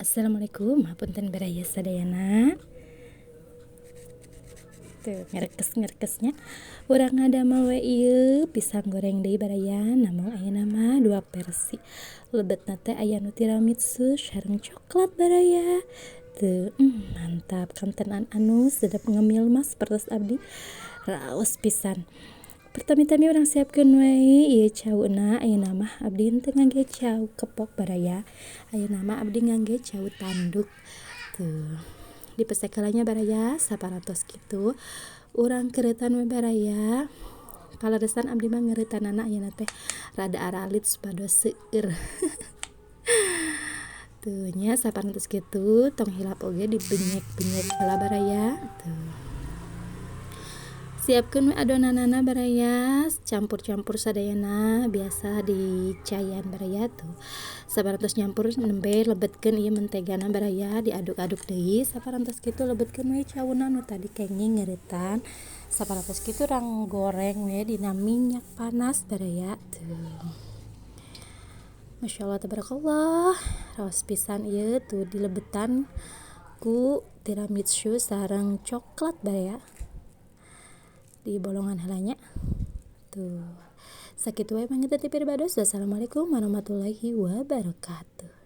Assalamualaikum, hapunten baraya sadayana. Tuh ngerekes-ngerekesnya urang ngadamel we ieu pisang goreng deui baraya. Namun ayeuna mah dua versi, lebetna teh aya nu tiramisu sareng coklat baraya. Tuh, mantap kantenan anu sedep ngemil mah sapertos abdi raos pisan. Pertami-tami urang siapkeun we ieu cauna. Ayeuna mah abdi henteu ngangge cau kepok baraya, ayeuna mah abdi ngangge cau tanduk. Tuh dipesek heula nya baraya, saparantos kitu urang keureutan we baraya. Kaleresan abdi mah ngeureutanana ayeuna teh rada aralit supados seueur. Tuh nya, saparantos kitu tong hilap oge dibenyek-benyek heula baraya. Tuh siapkeun we adonanana baraya, campur-campur sadayana biasa dicayan baraya. Tuh saparantos nyampur nembe lebetkeun ieu mentegana baraya, diaduk-aduk deui. Saparantos kitu lebetkeun we cauna nu tadi kenging ngeuretan. Saparantos kitu urang goreng we dina minyak panas baraya. Tuh, Masya Allah tabarakallah, raos pisan ieu. Tuh dilebetan ku tiramisu sareng coklat baraya, di bolongan heula nya. Tuh sakitu we panginten ti pribados. Wassalamualaikum warahmatullahi wabarakatuh.